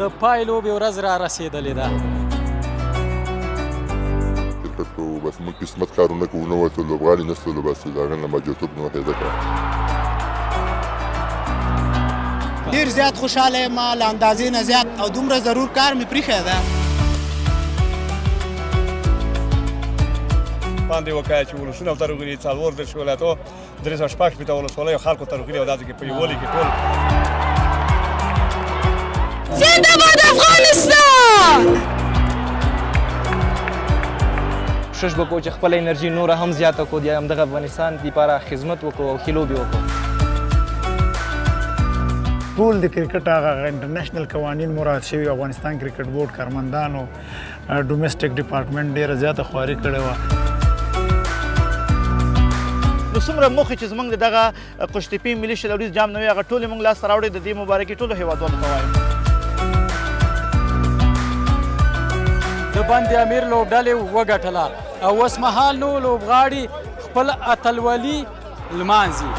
د پای لوبې ورځ را رسېدلې ده. کرکټ کوو، بس موږ قسمت کارونه کوو، نه ورته لوبغاړي نشته، بس د هغې نه مجوتوب نه پیدا کړه. ډیر زیات خوشاله یم، له اندازې نه زیات، او دومره ضرور کار مې پریښی ده. باندې وکړه چې ولسونه ورته راغلي، 34 ولایتو 366 ولسوالیو خلکو ته راغلي او دا ځکه په یووالي کې ټول. زنده باد افغانستان. کوشش وکړو چې خپله انرژي نوره هم زیاته کړو، د همدغه افغانستان لپاره خدمت وکړو او ښې لوبې وکړو. ټول د کرکټ هغه انټرنیشنل قوانین مراعات شوي. افغانستان کرکټ بورډ کارمندانو، ډومېسټک ډپارټمنټ ډېره زیاته خواري کړې وه. نو څومره موخې چې زمونږ دغه قوشتېپې ملي 20 اوریز جام نوې، هغه ټولې مونږ لاسته راوړې. د دې مبارکي ټولو هیوادوالو ته وایم. د بند امیر لوبډلې وګټله او اوس مهال نو لوبغاړي خپل اتلولي لمانځي.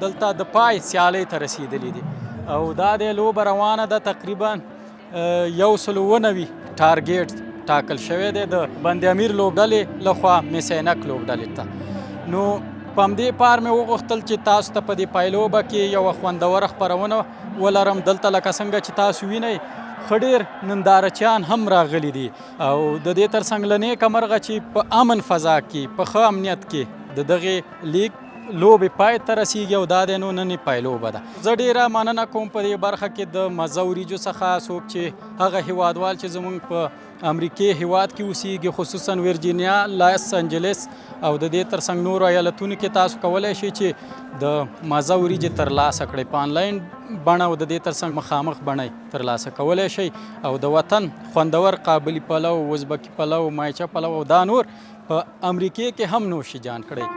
دلته د پای سیالۍ ته رسېدلي دي او دا د لوبه روانه ده. تقریبا 190 ټارګېټ ټاکل شوی دی د بند امیر لوبډلې لخوا میسینک لوبډلې ته. نو په همدې پار مې وغوښتل چې تاسو ته په دې پایلوبه کې یوه خوندوره خپرونه ولرم. دلته لکه څنګه چې تاسو وینئ، ښه ډېر نندارچیان هم راغلي دي او د دې ترڅنګ له نیکه مرغه چې په امن فضا کې، په ښه امنیت کې د دغې لیګ لوبې پای ته رسیږي او دا دی نو نن یې پایلوبه ده. زه ډیره مننه کوم په دې برخه کې د مزه وریجو څخه، څوک چې هغه هیوادوال چې زمونږ په امریکې هیواد کې اوسیږي، خصوصا ویرجینیا، لاس انجلس او د دې ترڅنګ نورو ایالتونو کې تاسو کولای شئ چې د مزه وریجې ترلاسه کړئ په آنلاین بڼه او د دې ترڅنګ مخامخ بڼه ترلاسه کولای شئ او د وطن خوندور قابلي پلو، ازبکي پلو، مایچه پلو او دا نور په امریکې کې هم نوش جان کړئ.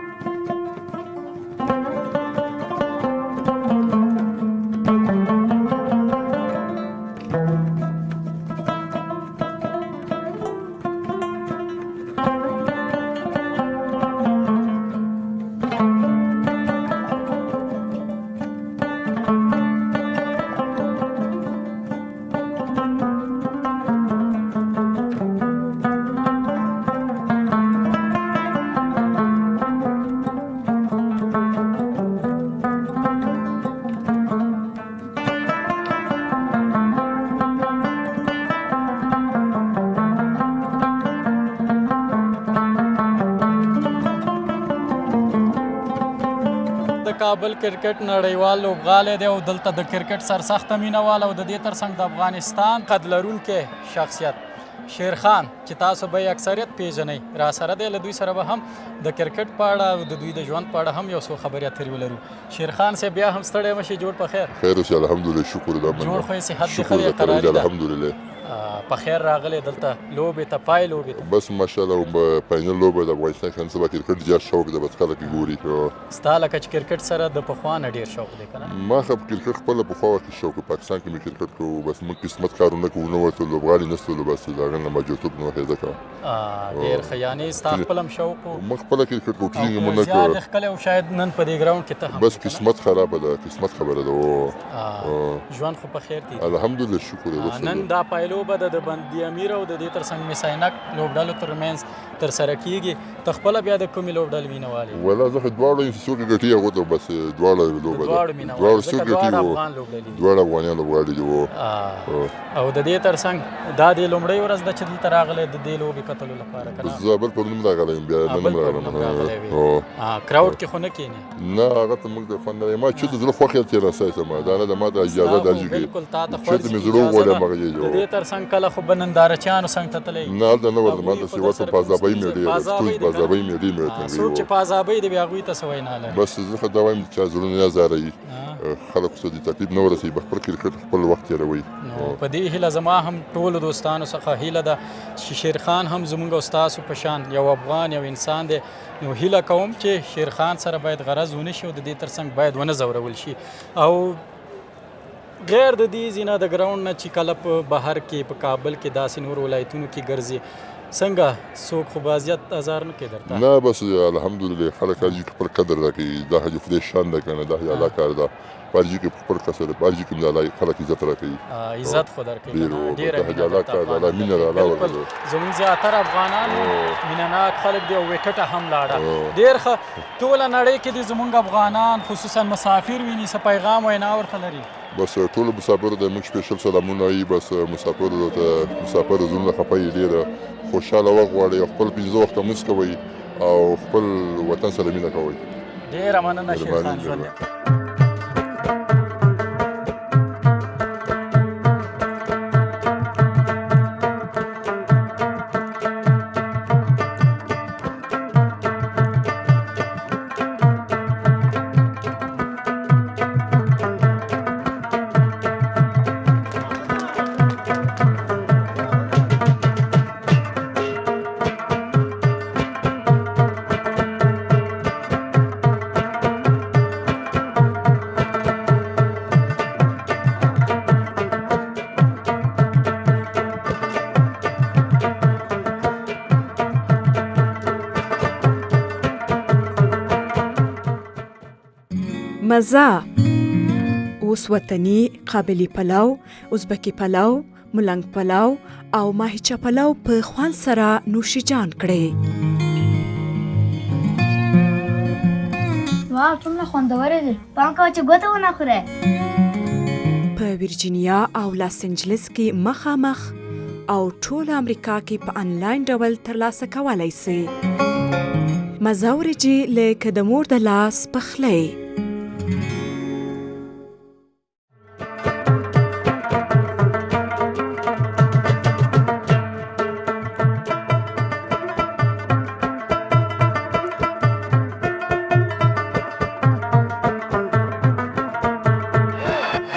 د کابل کرکټ نړیوال لوبغالی دی او دلته د کرکټ سرسخته مینه وال او د دې ترڅنګ د افغانستان قد لرونکی شخصیت شیرخان چې تاسو به یې اکثریت پیژنئ راسره دی. له دوی سره به هم د کرکټ په اړه او د دوی د ژوند په اړه هم یو څو خبرې اترې ولرو. شیرخان صاحب بیا هم ستړی مه شې، جوړ په خیر؟ خیر اوسې، الحمدلله، شکر ده. جوړ خو یې، صحت دې ښه شکر دی، ده، قراري ده؟ الحمدلله. په خیر راغلی دلته لوبې ته، پای لوبې ته؟ بس ماشاءالله فاینل لوبه د افغانستان کښې نن سبا کرکټ زیات شوق ده، بس خلک یې ګوري. ستا لکه چې کرکټ سره د پخوا نه ډېر شوق دی که نه؟ ما خو کرکټ خپله پخوا وخت کې شوق و، پاکستان کې مې کرکټ کوو، بس موږ قسمت کار ونه کړو، نه ورته لوبغاړي نه شتلو، بس د هغې نه ما جوتوب نه وخېزه کړه. ډېر ښه، یعنې ستا خپل هم شوق و؟ ما خپله کرکټ کوو، ټریننګ مو نه زیار کړ. دې ښکلی و، شاید نن په دې ګراونډ کې ته هم بس قسمت خرابه ده، قسمت خبره ده. ژوند خو په خیر دی؟ الحمدلله، شکر دی. نن دا پایلوبه ده د بندي امیر او د دې ترڅنګ مس عینک لوبډلو ترمنځ ترسره کیږي. ته خپله بیا د کومې لوبډلې مینه وال یې؟ ولا زه خو دواړو یم چې څوک یې ګټي هغو ته، بس دواړه لوبه ده. دواړو مینه وال، دواړو ځکه څوک ګټي دواړه افغان لوبډلې دي. دواړه افغانیان لوبغاړي دي. او د دې ترڅنګ دا د لومړۍ ورځ ده چې دلته راغلی د دې لوبې کتلو لپاره که نه؟ زه بل پرون هم راغلی یم، بیا نن هم بل پرون هم راغلم. راغلی وې. کراوډ کې خو نه کښېنې؟ نه، هغه ته موږ د خوند نه ما چې د زړه خوښ یې تېر راسای ته ما دا نه ده، ما ته اجازه ده چې بالکل تا ته چې مې زړه وغواړي همغه یې. د دې ترڅنګ کله خو به نندارچیانو څنګ ته تللی؟ نه، هلته نه ورځم، هلته چې ورته په عذابۍ مې ډېره ستونز، په عذابۍ مې ډېر مې څوک چې په عذابۍ دی بیا هغوی ته څه وینا لري؟ بس زه خو دا وایم چې زړونه نه ازاروي، خلکو ته د تکلیف نه ورسوي، به خپل کرکټ خپل وخت تېروي. نو په دې هیله زما هم ټولو دوستانو څخه هیله ده چې شیرخان هم زموږ او ستاسو په شان یو افغان یو انسان دی، نو هیله کوم چې شیرخان سره باید غرض ونه شي او د دې ترڅنګ باید ونه ځورول شي. او غیر د دې ځینه د ګراونډ نه چې کله په بهر کې په کابل کې داسې نور ولایتونو کې ګرځي، څنګه څوک خو به اذیت ازار نه کوي درته؟ نه، بس الحمدلله خلک هر خپل قدر راکوي، دا حاجي خدای شان ده که نه، دا حاجي الله کار ده، په هر ځای کې خپل قصر، په هر ځای کې الله خلک عزت راکوي. عزت خو درکوي، ډېره مینه درته افغانان مینه ده، الله بالکل زموږ زیاتره افغانان مینه ناک خلک دي او ویکټه هم لاړه. ډېر ښه، ټوله نړۍ کې دي زموږ افغانان خصوصا مسافر ویني، څه پیغام وینا ورته لري؟ بس ټولو مسافرو ته موږ سپیشل سلامونه وایي. بس مسافرو ته، مسافر زړونه خفه یي، ډېره خوشحاله وخت غواړي او خپل 5 وخته لمونځ کوئ او خپل وطن سره مینه کوئ. ډېره مننه شیرخان، ژوند. مزه اوس وطني قابلي پلاو، ازبکي پلاو، ملنګ پلاو او ماهیچه پلاو په خوند سره نوشي جان کړئ. واو، څومره خوندورې دي، پام کوه چې ګوته ونه خورې. په ویرجینیا او لاس انجلس کې مخامخ او ټوله امریکا کې په انلاین ډول ترلاسه کولی سئ. مزه وریجې لکه د مور د لاس پخلی.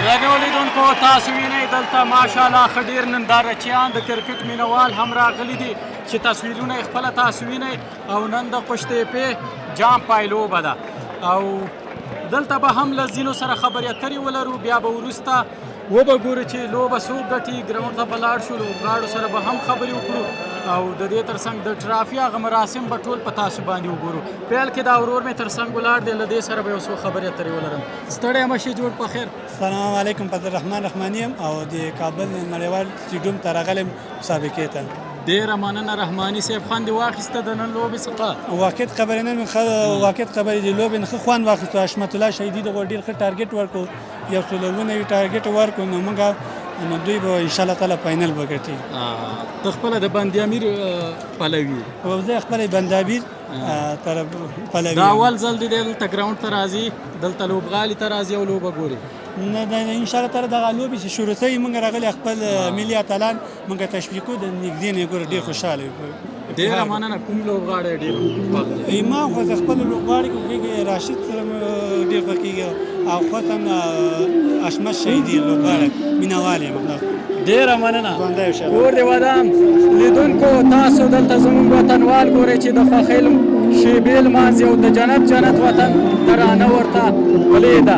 درنو لیدونکو، تاسو وینئ دلته ماشاءالله ښه ډېر نندارچیان د کرکټ مینهوال هم راغلي دي چې تصویرونه یې خپله تاسو وینئ. او نن د قوشتېپې جام پایلوبه ده او دلته به هم له ځینو سره خبرې اترې ولرو، بیا به وروسته وبه ګورو چې لوبه څوک ګټي، ګراونډ ته به لاړ شو، لوبغاړو سره به هم خبرې وکړو او د دې ترڅنګ د ټرافي هغه مراسم به ټول په تاسو باندې وګورو. پیل کې دا ورور مې ترڅنګ ولاړ دی، له دې سره به یو څو خبرې اترې ولرم. ستړی مه شې، جوړ په خیر. سلام علیکم، فضل الرحمن رحماني یم او د کابل نړیوال سټډیوم ته راغلی یم مسابقې ته. ډېره مننه رحماني صاحب، خوند دې واخیسته د نن لوبې څخه؟ واقعیت خبرې نن ښه، واقعیت خبرې د لوبې نه ښه خوند واخیستو. حشمت الله شهیدي دغه ډېر ښه target ورکړو، 190 target ورکړو، نو موږ نو دوی به ان شاء الله تعالی فاینل وګټي. ته خپله د بند امیر پلوي؟ او زه خپله بند امیر طرف پلوي دا اول ځل دی دلته ګراوند ته راځي، دلته لوبغالي ته راځي او لوبه ګوري؟ نه، ان شاء الله تعالی دغه لوبې چې شروع شوي موږ راغلي، خپل ملي اتلان موږ تشویقو، د نږدې نه ګورو، ډېر خوشحاله یو. ډېره مننه. کوم لوبغاړی ډېر خوښ دی؟ ما خو د خپل لوبغاړي کې راشد سره ډېر خوښېږي او خصوصا حشمت شهیدي لوبغاړی مینهوال یم. ډېره مننه، کور دې ودان. لیدونکو، تاسو دلته زموږ وطنوال ګورئ چې د خوښۍ شېبې لمانځي او د جنت جنت وطن ترانه ورته پلې ده.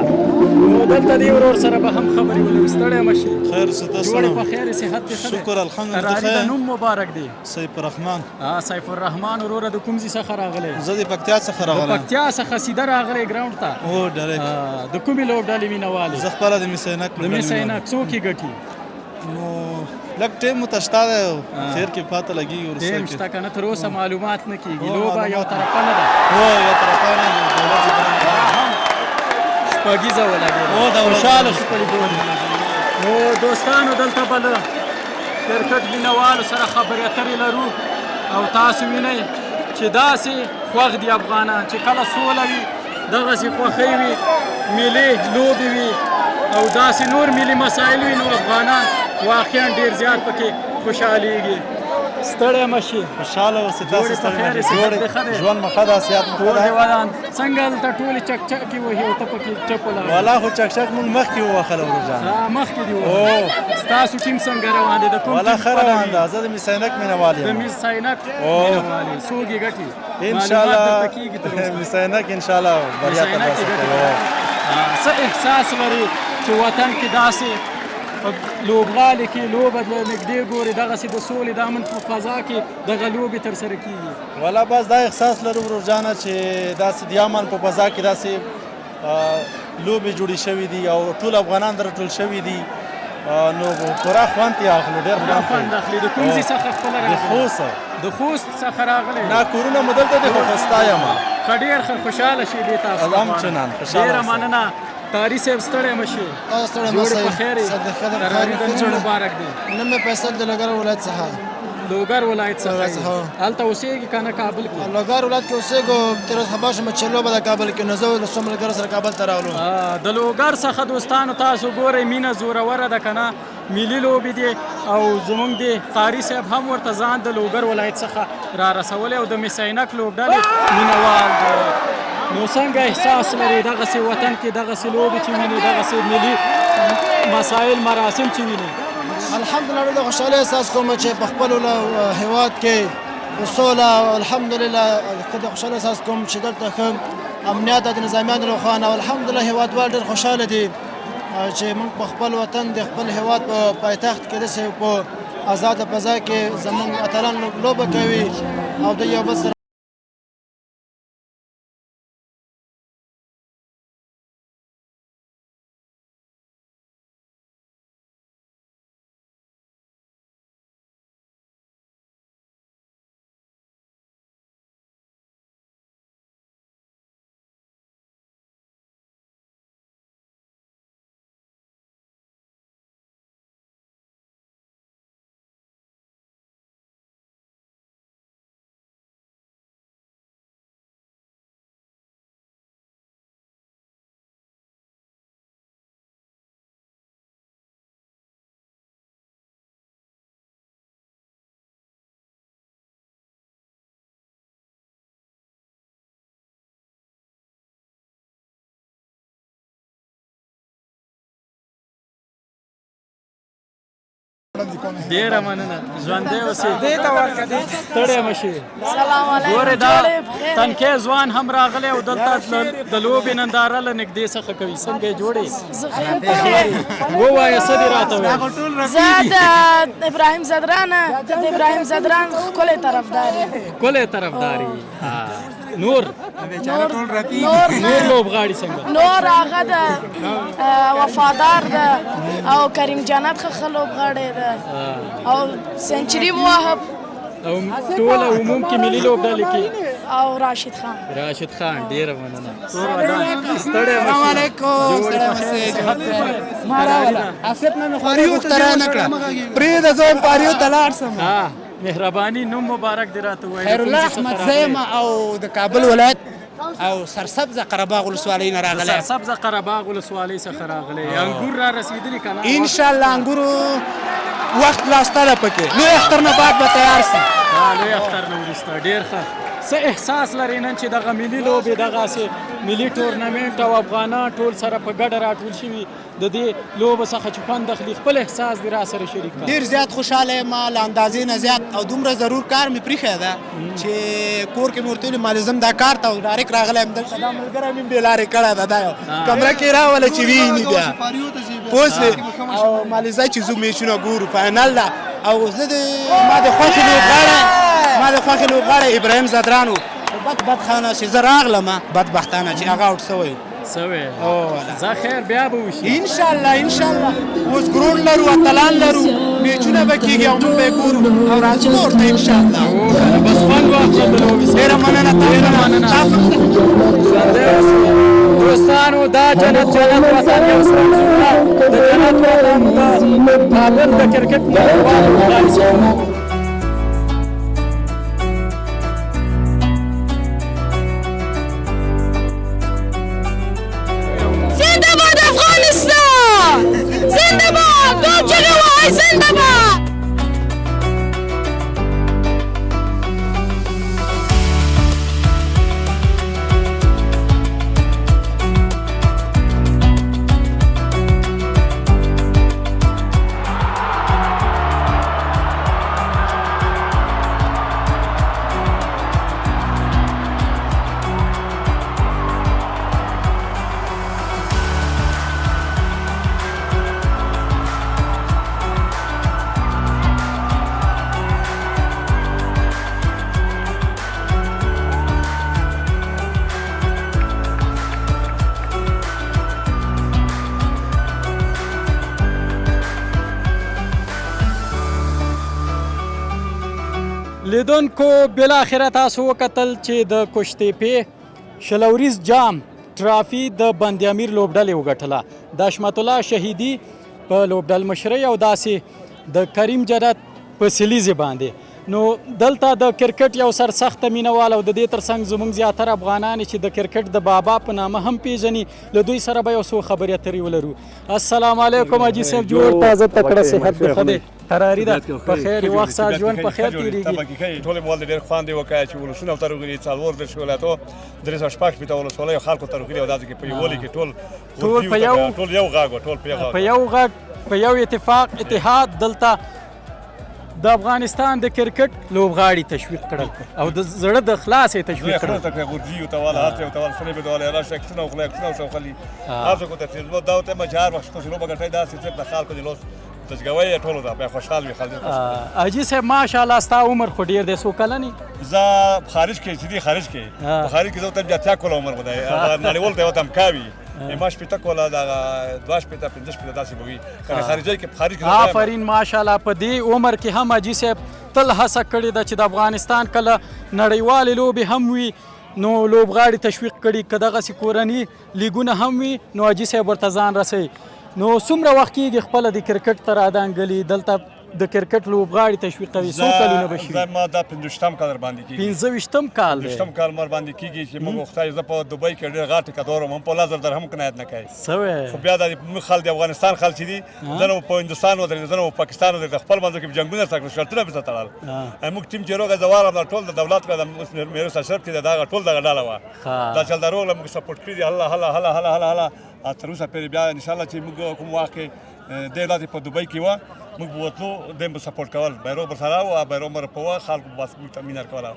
نو دلته دې ورور سره به هم خبرې ولرو. ستړی مه شي. خیر څه، تاسو؟ جوړې په خیر، صحت دې ښه دی؟ شکر الحمدلله. قراري د نوم مبارک دی. سیف الرحمن. سیف الرحمن وروره، د کوم ځای څخه راغلی؟ زه د پکتیا څخه راغلی. د پکتیا څخه سیده راغلی ګراوند ته؟ هو، direct. د کومې لوبډلې مینه والې؟ زه خپله د مس عینک. د مس عینک. څوک یې ګټي؟ نو لږ ټیم مو ته شته دی، خیر کې پاته لګېږي وروسته. ټیم شته که نه، تر اوسه معلومات نه کېږي. لوبه یو طرفه نه ده؟ هو، یو طرفه نه ده. شپږیزه ولګېده، خوشحاله شو په لیدو. نو دوستانو، دلته به له کرکټ مینهوالو سره خبرې اترې لرو او تاسو وینئ چې داسې خوښ دي افغانان چې کله سوله وي، دغسې خوښۍ وي، ملي لوبې وي او داسې نور ملي مسایل وي، نو افغانان واقعا ډېر زیات پکې خوشحالېږي. ستړی مه شي. خوشحاله اوسې تاسو. ستړی مه شي. جوړ ژوند مو ښه ده، صحت مو ښه ده؟ ودان. څنګه دلته ټولې چکچکې وهي او ته پکې چپ ولاړ؟ والا خو چکچک مونږ مخکې ووهله ورور جان. مخکې دي ووهله. ستاسو ټیم څنګه روان دی؟ د کوم؟ والا ښه روان ده. زه د مس عینک مینهوال یم. د مس عینک مینهوال یې. څوک یې ګټي؟ ان شاء الله مس عینک ان شاء الله بریا ترلاسه کوي. څه احساس لري چې وطن کې داسې په لوبغالي کې لوبه له نږدې ګوري، دغسې د سولې د امن په فضا کې دغه لوبې ترسره کېږي؟ والا بس دا احساس لرو ورور جانه چې داسې د امن په فضا کې داسې لوبې جوړې شوې دي او ټول افغانان درټول شوي دي، نو پوره خوند یې اخلو، ډېر خوند اخلي. د کوم ځای څخه خپله راغلی؟ د خوست. د خوست څخه راغلی؟ نه، کورونه مو دلته دي خو خوستا یم. ښه، ډېر ښه، خوشحاله شئ دې تاسو. همچنان خوشحاله. ډېره مننه. قاري صاحب، ستړی مه شي. ستړی مه. جوړې په خیر؟ قراري د نوم مبارک دی. نوم مې فیصل د لوګر ولایت څخه. لوګر ولایت څخه، هلته اوسېږي که نه کابل کې؟ لوګر ولایت کې اوسېږو. تېره ورځ خبر شوم چې لوبه ده کابل کې، نو زه له څو ملګرو سره کابل ته راغلو. د لوګر څخه دوستانو، تاسو ګورئ مینه زوروره ده که نه؟ ملي لوبې دي او زمونږ د قاري صاحب هم ورته ځان د لوګر ولایت څخه را رسولی او د مس عینک لوبډلې مینهوال دی. نو څنګه احساس لري دغسې وطن کې دغسې لوبې چې ویني، دغسې ملي مسایل مراسم چې ویني؟ الحمدلله، ډېر خوشحالي احساس کوم چې په خپل هیواد کې سوله، الحمدلله ښه د خوشحالي احساس کوم چې دلته ښه امنیت د نظامیانو له خوا نه، الحمدلله هیوادوال ډېر خوشحاله دي چې موږ په خپل وطن د خپل هیواد په پایتخت کې داسې په آزاده فضا کې زموږ اتلان لوبه کوي او د یو بل سره. ډیره مننه، ژوندی اوسې، ستړی مه شې. سلام علیکم. ګورې دا تنکی ځوان هم راغلی او دلته د لوبې ننداره له نږدې څخه کوي. څنګه یې، جوړې؟ ووایه، څه دې راته ویل؟ زه د ابراهیم ځدران، د ابراهیم ځدران ښکلی طرفدار یم. ښکلی طرفدار یې. نور نور نور لوبغاړي څنګه؟ نور هغه ده وفادار ده او کریم جنت ښه ښه لوبغاړی ده او سنچري مو واهه. او ټول عموم کې ملي لوبډلې کې؟ او راشد خان. راشد خان. ډیره مننه، ستړی. السلام علیکم. ما راوله، آصف نه مې خواري غوښتنه نه کړه، پرېږده، زه پاریو ته لاړ شم. مهرباني، نوم مبارک دې راته ووایه. خیرالله احمدزی یم او د کابل ولایت او سرسبزه قرهباغ ولسوالۍ نه راغلی. سرسبزه قرهباغ ولسوالۍ څخه راغلی. انګور را رسېدلي که نه؟ ان شاء الله انګورو وخت لا شته ده پکې، لوی اختر نه بعد به تیار سي. لوی اختر نه وروسته. ډېر ښه. څه احساس لرې نن چې دغه ملي لوبې، دغسې ملي ټورنمنټ او افغانان ټول سره په ګډه راټول شوي، د دې لوبو څخه چې خوند اخلي، خپل احساس دې را سره شریک کړه. ډېر زیات خوشحاله یم، له اندازې نه زیات، او دومره ضرور کار مې پریښی ده چې کور کې مې ورته ویلي مالزم دا کار ته، او ډایرکټ راغلی یم دلته. دا ملګری مې بې لارې کړی ده، دا یو کمره کې راوله چې ویني بیا پوه شوې، او مالزه چې ځو میچونه ګورو فاینل ده. او زه د ما د خوښې لوبغاړی، ما د خوښې لوبغاړی ابراهیم ځدران و، بدبختانه چې زه راغلم، بدبختانه چې هغه اوټ سوی و. سوی زه خیر بیا به وشي ان شاء الله. ان شاء الله اوس ګرون لرو، اتلان لرو، میچونه به کېږي او موږ به یې ګورو او راځو به ورته ان شاء الله. بس خوند واخله د لوبې. ډېره مننه تاسو نه. تاسو ژوندی اوسئ دوستانو. دا جنت جنت وطن یو سره د جنت وطن د کابل د کرکټ نړیوال لوبغالي څخه. زنده باد افغانستان، زنده باد. ټول چغې وهئ، زنده باد. لیدونکو، بالاخره تاسو وکتل چې د قوشتېپې 20 اوریز جام ټرافي د بند امیر لوبډلې وګټله، د حشمت الله شهیدي په لوبډل مشرۍ او داسې د کریم جنت په سلیزې باندې. نو دلته د کرکټ یو سرسخته مینهوال او د دې ترڅنګ زموږ زیاتره افغانان چې د کرکټ د بابا په نامه هم پیژني، له دوی سره به یو څو خبرې اترې ولرو. السلام علیکم حاجي صاحب، جوړ تازه تکړه، صحت دې ښه دی؟ قراري ده، په خیر وخت ساعت ژوند په خیر تېرېږي. ټول مول ډېر خوند یې وکړ چې ولسونه ورته راغلي، 34 ولایتو 366 ولسوالیو خلکو ته راغلي، او داسې کې په یووالي کې ټول ټول په یو ټول یو غږ، ټول په یو غږ، په یو غږ، په یو اتفاق اتحاد دلته د افغانستان د کرکټ لوبغاړي تشویق کړل او د زړه د خلاص یې تشویق کړل. ته غورځي او تواله هر څه تواله سره به دواله راشه کښنه او خلک کښنه او خلی هر څه کوته چې دا ته ما چار وخت چې لوبه ګټای دا چې د خلکو د لوس تجګوي ټولو دا په خوشحال وي خلک. حاجي صاحب ماشاءالله ستا عمر خو ډیر دی، څو کلن یې؟ زه خارج کې چې دی خارج کې په خارج کې زه ته بیا 80 کاله عمر ودای نړیوال ته وتم کاوي ما شپېته کوله دغه 62 65 داسې به وي کنه خارجي کې خارج کې. آفرین ماشاءالله، په دې عمر کې هم حاجي صاحب تل هڅه کړې ده چې د افغانستان کله نړیوالې لوبې هم وي نو لوبغاړي تشویق کړي، که دغسې کورني لیګونه هم وي نو حاجي صاحب ورته ځان رسوي. نو څومره وخت کېږي خپله د کرکټ ته رادانګلي، دلته د کرکټ لوبغاړي تشویقوي، څو کلونه به شي؟ زه ما دا 25 کال در باندې کېږي. 25 کال دی؟ 25 کال مر باندې کېږي چې موږ خدای زه په دوبۍ کې ډېر غاټ کدور وم، په 10,000 درهم قناعت نه کوي. څه وایې؟ خو بیا د موږ خلک د افغانستان خلک چې دي، زه نو په هندوستان ودرېدم، زه نو په پاکستان ودرېدم، خپل منځو کې جنګونه سره کړل، شرطونه پرې سره تړل. موږ ټیم چې روغه زه وارم، دا ټول د دولت کړه، اوس میرویس اشرف چې دا ټول دغه ډله وه، دا چل دروغ له موږ سپورټ کړي دي. هله هله هله هله هله هله تر اوسه پورې بیا ان شاء الله چې موږ کوم وخت کې دی لاندې په دوبۍ کې وه، موږ به وتلو دی به سپورټ کول، بیرغ به سره و، بیرغ مو رپوه، خلکو بس موږ ته مینه ورکوله،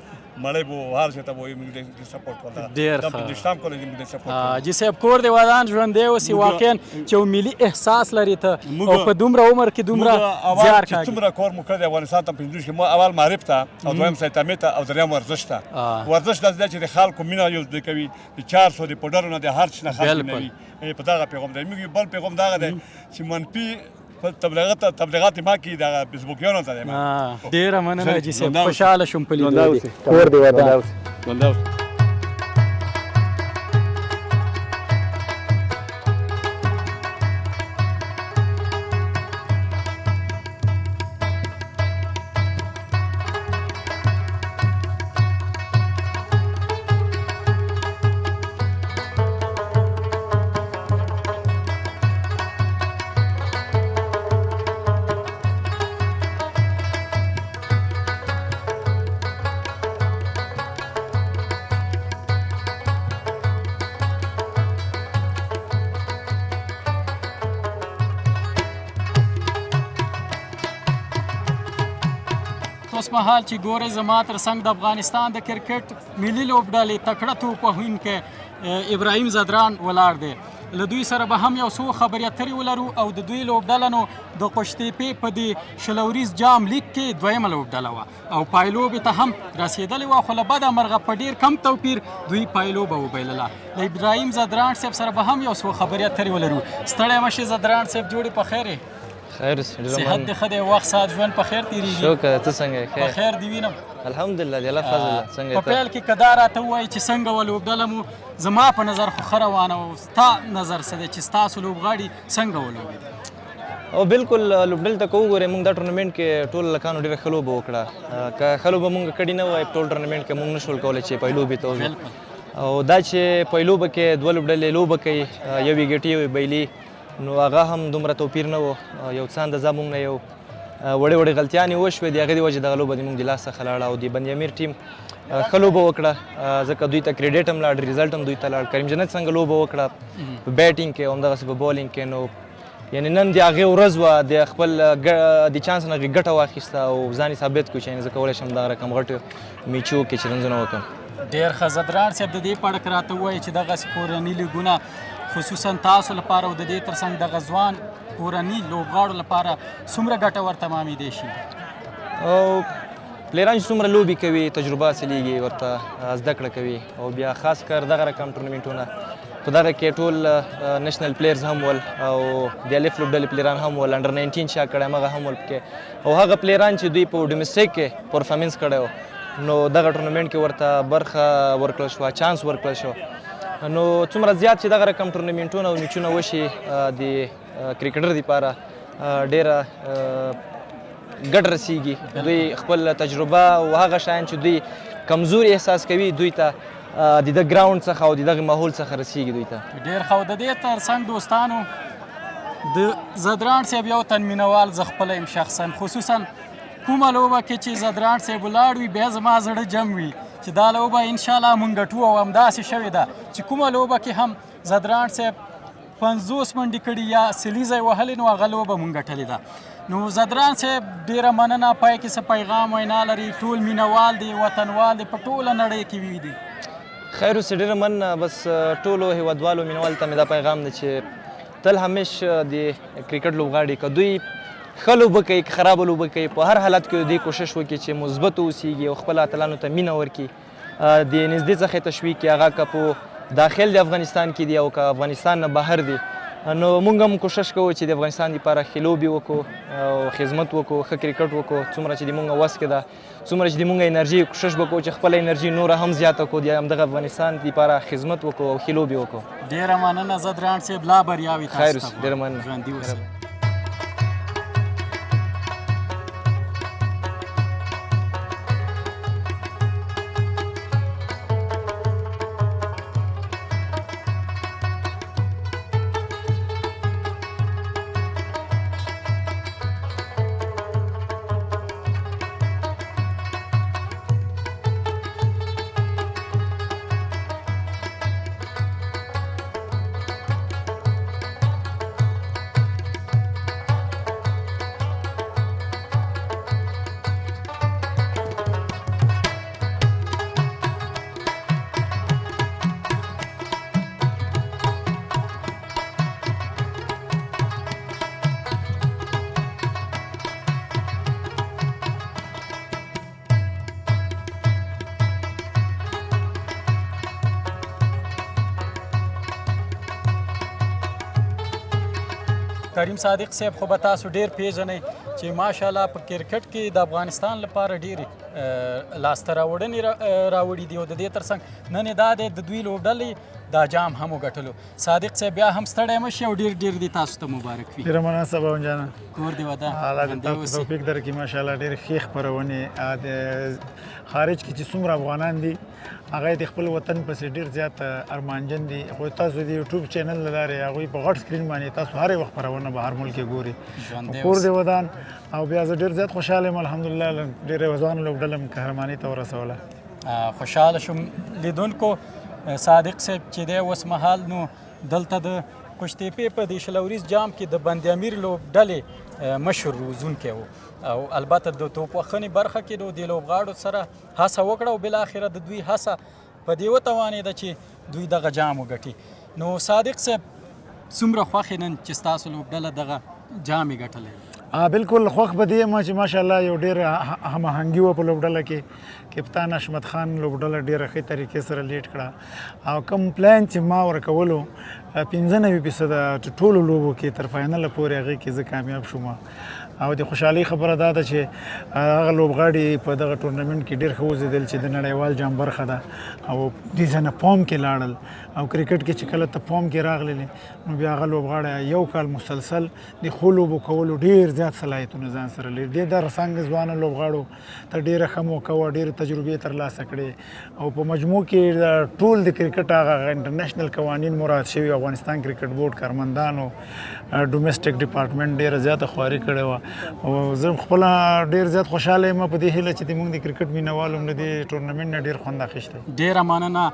مړۍ به هر څه ته به موږ دې سپورټ کول. ډېر دا ښه. 25 کال موږ دې سپورټ کول. حاجي صاحب کور دې ودان، ژوندی اوسې. واقعا چې یو ملي احساس لرې ته او په دومره عمر کې دومره زیار چې څومره کور مو کړی د افغانستان ته 25 کې، مو اول معرف ته او دویم سایتامې ته او دریم ورزش ته. ورزش داسې دی چې د خلکو مینه یو ځای کوي، د 400 د پوډرو نه د هر څه نه خلک مینوي. په دغه پیغام دی. موږ بل پیغام دغه دی چې منفي تبلیغات ما کې دغه فیسبوکیانو ته دی. ډېره مننه حاجي صاحب، خوشحاله شوم په لیدو دې. کور دې ودان. ژوندی اوسې. اوس مهال چې ګورئ زما تر څنګ د افغانستان د کرکټ ملي لوبډلې تکړه توپ وهونکی ابراهیم ځدران ولاړ دی. له دوی سره به هم یو څو خبرې اترې ولرو او د دوی لوبډله نو د قوشتېپې په دې 20 اوریز جام لیګ کې دویمه لوبډله وه او پایلوبې ته هم رسېدلې وه، خو له بده مرغه په ډېر کم توپیر دوی پایلوبه وبایلله. له ابراهیم ځدراڼ صاحب سره به هم یو څو خبرې اترې ولرو. ستړی مه شې ځدراڼ صاحب، جوړې په خیر یې؟ خیر اوسې، ډېره صحت مننه. دې ښه دی، وخت ساعت ژوند په خیر تېرېږي؟ شکر، ته څنګه یې؟ په خیر دې وینم. الحمدلله، د الله فضل ده. څنګه یې په ته؟ پیل کې که دا راته ووایې چې څنګه وه لوبډله مو، زما په نظر خو ښه روانه وه، ستا نظر څه دی چې ستاسو لوبغاړي څنګه ولوبېدل؟ او بالکل لوبډلې ته که وګورې، موږ دا ټورنمنټ کې ټول هلکانو ډېره ښه لوبه وکړه. که ښه لوبه موږ کړې نه وای، ټول ټورنمنټ کې موږ نه شول کولی چې پایلوبې ته وځو. او دا چې پایلوبه کې دوه لوبډلې لوبه کوي، یو یې ګټي یو یې بایلي، نو هغه هم دومره توپیر نه و. یو څه اندازه موږ نه یو وړې وړې غلطیانې وشوې، د هغې د وجې دغه لوبه د موږ د لاس څخه لاړه. او د بند امیر ټیم ښه لوبه وکړه، ځکه دوی ته کریډیټ هم لاړ، ریزلټ هم دوی ته لاړ. کریم جنت څنګه لوبه وکړه په بیټینګ کې او همدغسې په بولینګ کې، نو یعنی نن د هغې ورځ وه، د خپل د چانس نه هغې ګټه واخیسته او ځان یې ثابت کړو چې یعنی زه کولی شم دغه رقم غټو میچو کې چې رنزونه وکړم. ډېر ښه ځدراڼ صاحب، د دې په اړه که راته ووایې چې دغسې کورني لیګونه خصوصا تاسو لپاره او د دې ترڅنګ دغه ځوان کورني لوبغاړو لپاره څومره ګټور تمامېدی شي؟ او پلیران چې څومره لوبې کوي، تجربه حاصلېږي ورته، زده کړه کوي، او بیا خاص کر دغه رقم ټورنمنټونه په دغه کې ټول نشنل پلیرز هم ول او د الف لوبډلې پلیران هم ول، انډر 19 چا کړی همغه هم ول پکې، او هغه پلیران چې دوی په ډومسټیک کې پرفارمنس کړی و، نو دغه ټورنمنټ کې ورته برخه ورکړل شوه، چانس ورکړل شو. نو څومره زیات چې دغه رقم ټورنمنټونه او میچونه وشي، د کرکټر لپاره ډیره ګټه رسیږي. دوی خپل تجربه او هغه شیان چې دوی کمزوري احساس کوي، دوی ته د دغه ګراوند څخه او د دغه ماحول څخه رسیږي دوی ته. ډیر ښه. د دې ترڅنګ دوستانو، د ځدراڼ صاحب یو تن مینوال زه خپله یم شخصا، خصوصا کومه لوبه کې چې ځدراڼ صاحب ولاړ وي، بیا زما زړه جم وي چې دا لوبه انشاءالله مونږ ګټو، او همداسې شوې ده چې کومه لوبه کې هم ځدراڼ صاحب 50 منډې کړي یا سلیزه یې وهلې، نو هغه لوبه مونږ ګټلې ده. نو ځدراڼ صاحب ډېره مننه. پای کې څه پیغام وینا لري؟ ټول مینوال دي، وطنوال دي، په ټوله نړۍ کې وي دي. خیر اوسې، ډېره مننه. بس ټولو هیوادوالو مینوال ته مې دا پیغام دی چې تل همیش د کرکټ لوبغاړي که دوی ښه لوبه کوي که خرابه لوبه کوي، په هر حالت کې دوی کوشش وکړي چې مثبت اوسېږي او خپل اتلانو ته مینه ورکړي، د نږدې څخه یې تشویق کړي، هغه که په داخل د افغانستان کې دي او که افغانستان نه بهر دي. نو موږ هم کوشش کوو چې د افغانستان لپاره ښې لوبې وکړو او خدمت وکړو، ښه کرکټ وکړو، څومره چې د موږ وس کې ده، څومره چې د موږ انرژي، کوشش به کوو چې خپله انرژي نوره هم زیاته کړو، د همدغه افغانستان لپاره خدمت وکړو او ښې لوبې وکړو. ډېره مننه ځدراڼ صاحب، لا بریاوې تاسو خیر ته. اوسې، ډېره مننه. ژوندي اوسئ. کریم صادق صاحب خو به تاسو ډیر پیژنئ چې ماشاءالله په کرکټ کې د افغانستان لپاره ډېرې لاسته راوړنې راوړي دي، او د دې ترڅنګ نن یې دا دی د دوی لوبډلې دا جام هم وګټلو. صادق صاحب بیا هم ستړی مه شي او ډېر ډېر دې تاسو ته مبارک وي. ډېره مننه سباوون جانه، کور دې ودان، الله دې تاسو ته توفیق درکړي. ماشاءالله ډېرې ښې خپرونې، د خارج کې چې څومره افغانان دي هغه د خپل وطن پسې ډېر زیات ارمانجن دي، خو تاسو د یوټیوب چینل له لارې هغوی په غټ سکرین باندې تاسو هر یوه خپرونه به هر ملک کې ګوري. کور دې ودان. او بیا زه ډېر زیات خوشحاله یم الحمدلله، ډېره ځوانه لوبډله مې قهرمانۍ ته ورسوله. خوشحاله شوم لیدونکو. صادق صاحب چې دی اوس مهال نو دلته د قوشتېپې په دې 20 اوریز جام کې د بند امیر لوبډلې مشر روزونکی و او البته د توپ وهنې برخه کې د دې لوبغاړو سره هڅه وکړه او بالاخره د دوی هڅه په دې وتوانېده چې دوی دغه جام وګټي. نو صادق صاحب څومره خوښ یې نن چې ستاسو لوبډله دغه جام یې ګټلی دی؟ بالکل خوښ به دې یم چې ماشاءالله یو ډېر هماهنګي وه په لوبډله کې. کپتان حشمت خان لوبډله ډېره ښې طریقې سره لیډ کړه او کوم پلان چې ما ورکولو 95% ټولو لوبو کې تر فاینل پورې هغې کې زه کامیاب شوم. او د خوشحالۍ خبره دا ده چې هغه لوبغاړي په دغه ټورنمنټ کې ډېر ښه وځلېدل چې د نړیوال جام برخه ده او دې ځای نه فارم کې لاړل. او کرکټ کې چې کله ته فارم کې راغلې نو بیا هغه لوبغاړی یو کال مسلسل د ښو لوبو کولو ډېر زیات صلاحیتونه ځان سره لري. دې دغه څنګه ځوانو لوبغاړو ته ډېره ښه موقع وه، ډېرې تجربې ترلاسه کړې او په مجموع کې ټول د کرکټ هغه انټرنیشنل قوانین مراعات شوي. افغانستان کرکټ بورډ کارمندانو ډومېسټک ډپارټمنټ ډېره زیاته خواري کړې وه او زه خپله ډېر زیات خوشحاله یم په دې هیله چې د موږ د کرکټ مینهوالو هم له دې ټورنمنټ نه ډېر خوند اخیستی. ډېره مننه.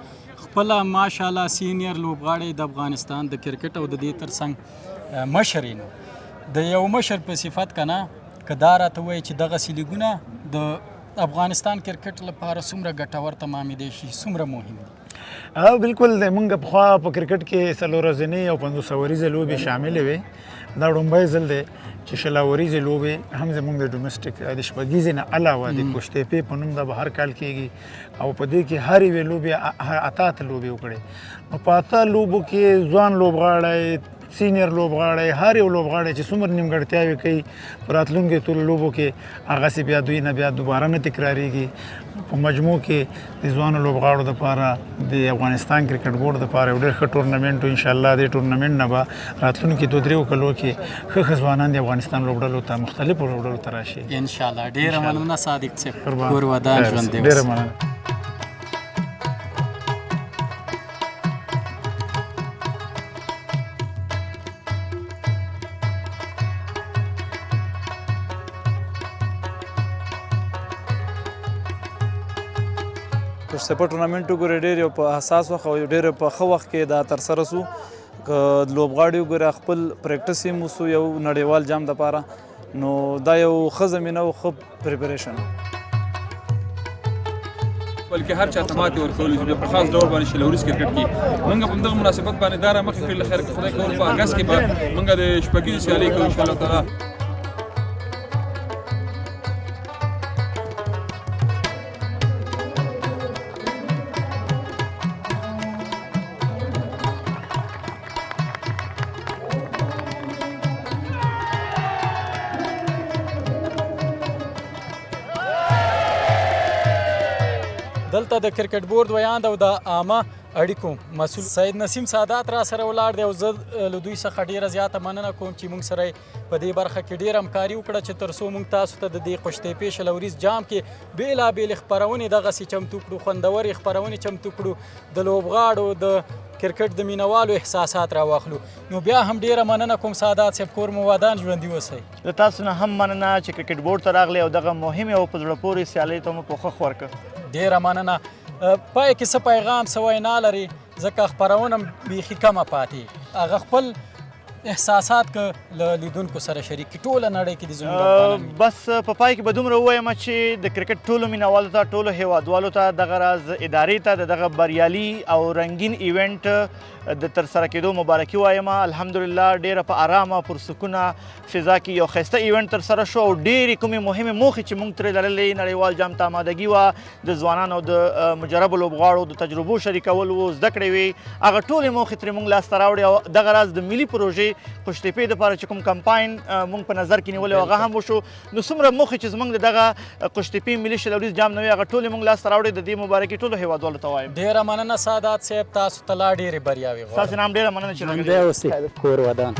خپله ماشاءالله سینیر لوبغاړی د افغانستان د کرکټ او د دې ترڅنګ مشر یې، نو د یو مشر په صفت که نه که دا راته ووایي چې دغسې لیګونه د افغانستان کرکټ لپاره څومره ګټور تمامېدی شي، څومره مهم دي؟ بالکل د مونږ پخوا په کرکټ کې څلور ورځنۍ او 50 اوریزې لوبې شاملې وې. دا ړومبی ځل دی چې 20 اوریزې لوبې هم زمونږ د ډومېسټک د شپږیزې نه علاوه د قوشتېپې په نوم دا به هر کال کېږي او په دې کې هرې یوې لوبې اته اته لوبې وکړي. نو په اته لوبو کې ځوان لوبغاړی، سینیر لوبغاړی، هر یو لوبغاړی چې څومره نیمګړتیاوې کوي په راتلونکي ټولو لوبو کې هغسې بیا دوی نه بیا دوباره نه تکراریږي. په مجموع کې د ځوانو لوبغاړو دپاره د افغانستان کرکټ بورډ دپاره یو ډېر ښه ټورنمنټ و. انشاءالله دې ټورنمنټ نه به راتلونکي 2-3 کلو کې ښه ښه ځوانان د افغانستان لوبډلو ته مختلفو لوبډلو ته راشي انشاءالله. ډېره مننه صادق صاحب، کور ودان، ژوندی اوسئ. ډېره مننه. قوشتېپه ټورنمنټ وګورئ ډېر یو په حساس وخت او ډېر په ښه وخت کې دا ترسره سو. که لوبغاړي وګوره خپل پریکټس یې وسو یو نړیوال جام دپاره، نو دا یو ښه زمینه او ښه پریپریشن. بلکې هر چا ته ماتې ورکول چې په خاص ډول باندې 20 اوریز کرکټ کې موږ په دغه مناسبت باندې دا را مخکې کړل. خیر که خدای کول په اګست کې به موږ د شپږیزې سیالۍ کوو ان شاء الله تعالی. دلته د کرکټ بورډ ویاند او د عامه اړیکو مسول سید نسیم سادات را سره ولاړ دی او زه له دوی څخه ډیره زیاته مننه کوم چې موږ سره په دې برخه کې ډیره همکاري وکړه چې تر څو موږ تاسو ته د دې قوشتېپې 20 اوریز جام کې بېلابېلې خپرونې دغسې چمتو کړو، خوندورې خپرونې چمتو کړو، د لوبغاړو د کرکټ د مینوالو احساسات راواخلو. نو بیا هم ډیره مننه کوم سادات صاحب، کور مو ودان، ژوندي اوسئ. له تاسو نه هم مننه چې کرکټ بورډ ته راغلې او دغه مهمې او په زړه پورې سیالۍ ته مو پوښښ ورکړ. ډیره مننه. پای کې څه پیغام څه وینا لري؟ ځکه خپرونه بیخي کمه پاتې، هغه خپل احساسات که له لیدونکو سره شریک کړي، ټوله نړۍ کې د زموږ افغانان. بس په پای کې به دومره ووایم چې د کرکټ ټولو مینهوالو ته، ټولو هیوادوالو ته، دغه راز ادارې ته د دغه بریالي او رنګین ایونټ د ترسره کېدو مبارکي وایم. الحمدلله ډېره په ارامه پرسکونه فضا کې یو ښایسته ایونټ ترسره شو او ډېرې کومې مهمې موخې چې موږ ترې لرلې، نړیوال جام ته آمادګي وه، د ځوانانو د مجربو لوبغاړو د تجربو شریکول وو، زده کړې وې، هغه ټولې موخې ترې موږ لاسته راوړې. او دغه راز د ملي پروژې قوشتېپې دپاره چې کوم کمپاین موږ په نظر کې نیولی هغه هم وشو. نو څومره موخې چې زموږ د دغه قوشتېپې ملي 20 اوریز جام نه وې هغه ټولې موږ لاسته راوړې. د دې مبارکي ټولو هیوادوالو ته وایم. ډېره مننه سادات صاحب، تاسو ته لا ډېرې بریاوې غواړم. ستاسو نه هم ډېره مننه چې راغلي. ژوندی اوسئ، کور ودان.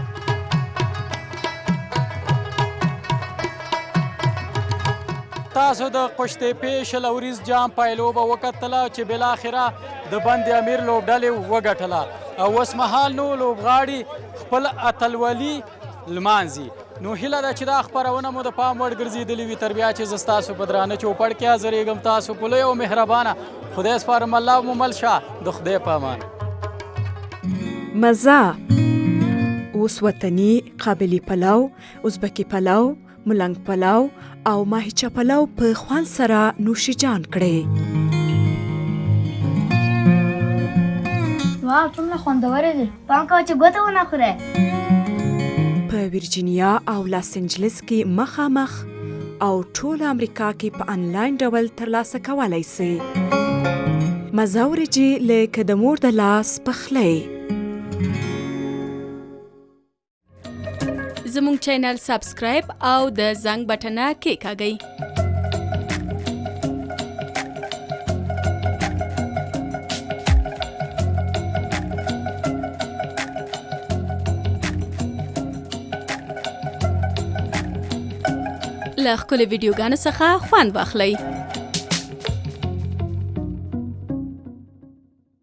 تاسو د قوشتېپې 20 اوریز جام پایلوبه وکتله چې بالاخره د بند امیر لوبډلې وګټله او اوس مهال نو لوبغاړي خپل اتلولي لمانځي. نو هیله ده چې دا خپرونه مو د پام وړ ګرځېدلې وي. تر بیا چې زه ستاسو په درانه چوپړ کې حاضرېږم، تاسو په لوی او مهربانه خدای سپارم. الله مو مل شه، د خدای په امان. مزه اوس وطني قابلي پلو، ازبکي پلو، ملنګ پلو او ماهیچه پلو په خوند سره نوش جان کړئ. واو څومره خوندورې دي، پام کوه چې ګوته ونه خورې. په ویرجینیا او لاس انجلس کې مخامخ او ټوله امریکا کې په انلاین ډول ترلاسه کولای سئ. مزه وریجې لکه د مور د لاس پخلی. زموږ چینل سبسکرایب او د زنګ بټنه کېکاږئ. له ښکلو ویډیوګانو څخه خوند واخلئ.